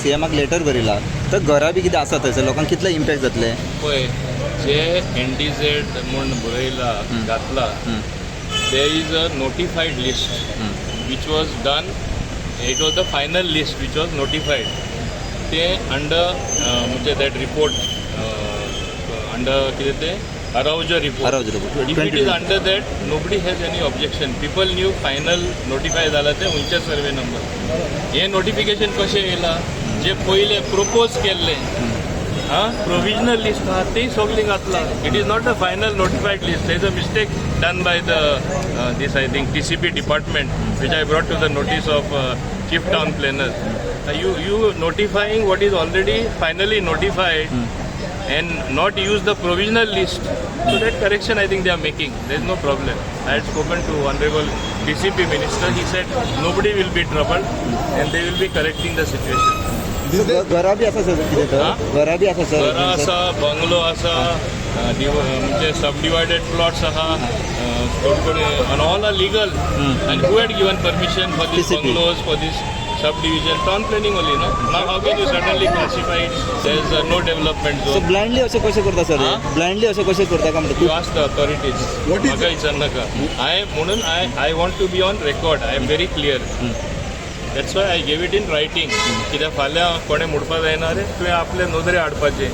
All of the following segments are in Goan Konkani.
सीएमाक लेटर बरयला. तर घरां बी कितें आसा थंयसर लोकांक कितले इम्पॅक्ट जातले? पळय, जे एनडीझेड म्हूण बरयला, घातला, there is a notified list which was done. It was the final list which was notified. ते अंडर म्हणजे that report under कितें तें, अरावजो report. अरावजो report. If it is under that, nobody has any objection. People knew final notify जाला ते खंयचे सर्वे नंबर. हे नोटिफिकेशन कशें येयला? जे पयले प्रपोज केल्ले, हां, प्रोविजनल लिस्ट आहा, ती सगळी घातला. It is not the final notified list. There is a mistake done by the this, I think, TCP department, which I brought to the notice of chief town planner. You notifying what is already finally notified and not use the provisional list. So that correction, I think, they are making. There is no problem. I had spoken to Honorable DCP Minister. He said nobody will be troubled and they will be correcting the situation. घरां बी आसा सर कितें हा? तर घरां बी आसा सर? घरां आसा, बंगलो आसा, म्हणजे सब डिवायडेड प्लॉट्स आहा थोडे थोडे, and all are legal. And who had given permission for this TCP. Bungalows, for this sub division? Town planning only, no? Now how can you suddenly classify it as no development so zone? Blindly अशें कशें करता सर? हा? ब्लायंडली अशें कशें करता काय म्हणटा? You ask the authorities. What is म्हाका विचारनाका. I म्हणून I want to be on record. I am very clear. That's why I gave it in writing, कित्याक फाल्यां कोणें म्हणपा जायना, अरे, तुवें आपले नदरे हाडपाचें.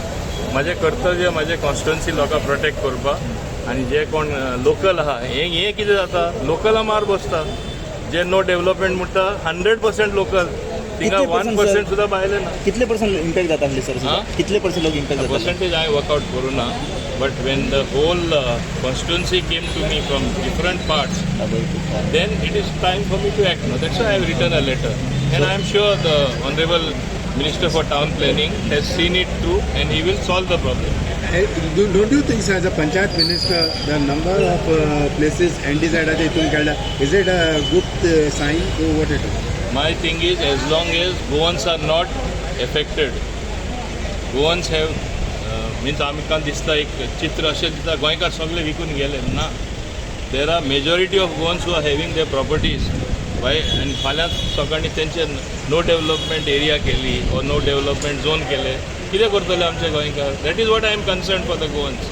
म्हाजें कर्तव्य म्हाजें कॉन्स्टिट्युन्सी लोकांक प्रोटेक्ट करपाक आनी जे कोण लोकल आहा. हें हें कितें जाता, लोकला मार बसता. जे नो डेव्हलपमेंट म्हणटा, 100% लोकल थिंगा. कितले वन percent, percent sir? सुद्दां भायले ना. कितले पर्संट इम्पॅक्ट जाता आसले सर? हा? कितले पर्संट लोक इम्पॅक्ट जातले? पर्सेंटेज हांवें वर्कआउट करूं ना, but when the whole constituency came to me from different parts, then it is time for me to act. No, that's why I have written a letter. And I am sure the Honorable Minister for Town Planning has seen it through and he will solve the problem. Don't you think, sir, as a panchayat minister, the number of places NDZ आहा हितून काडल्या, is it a good sign or what it is? My thing is, as long as Goans are not affected, Goans have means आमकां दिसता, एक चित्र अशें दिसता, गोंयकार सगळे विकून गेले ना. There are majority of Goans who are having their properties. Why? आनी फाल्यां सकाळीं तेंचे नो डेव्हलपमेंट एरिया केली or no development zone केले, कितें करतले आमचे गोंयकार? That is what I am concern for the Goans.